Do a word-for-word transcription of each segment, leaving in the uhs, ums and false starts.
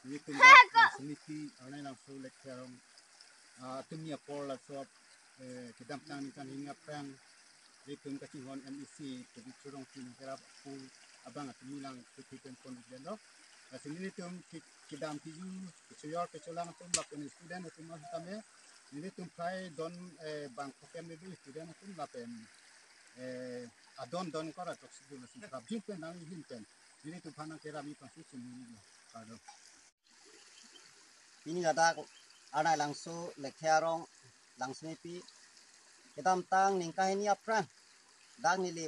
Nelitum dak Langsonepi Arnai Langso Lekthe Arong, ah, atum apor laso, eh, kedamtang ningkan hini aphrang nelitum kachinghon M A C Pabitra Rongpi nangkerap pu abang atum lang kethi tempon ikdelo. Lasi nelitum ki-, kedam kiju, kechojor kecholang atum lapen student atum sitame, nelitum phai don, eh, bang koken nelitum student atum lapen, eh, adon don kora chok sidu lasi prapjin pen nang hin pen nelitum aphan nangkerapji aphansi chini neli. Kardom. Pini ladak Arnai Langso Lekthe Arong Langsonepi kedamtang ningkan hini aphrang dak neli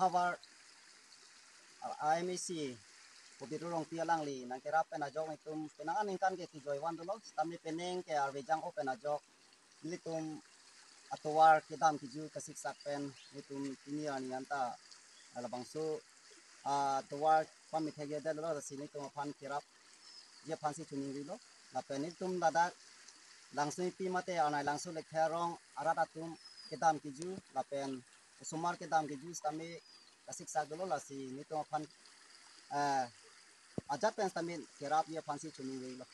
havar, ah, M A C Pabitra Rongpi alangli nangkerap pen ajok nelitum penang aningkan ke kejoi van dolo, sitame penang ke arve jang-o pen ajok nelitum atovar kedam kiju kasiksak pen nelitum pini arni anta labangso, ah, atovar pamethekje detlo, lasi nelitum aphan kerapji aphansi choningrilo. Lapen nelitum ladak Langsonepi mate Arnai Langso Lekthe Arong arat atum kedam kiju lapen osomar kedam kiju sitame kasiksak dolo, lasi nelitum aphan, eh, ajat pen sitame kerapji aphansi choningrilo.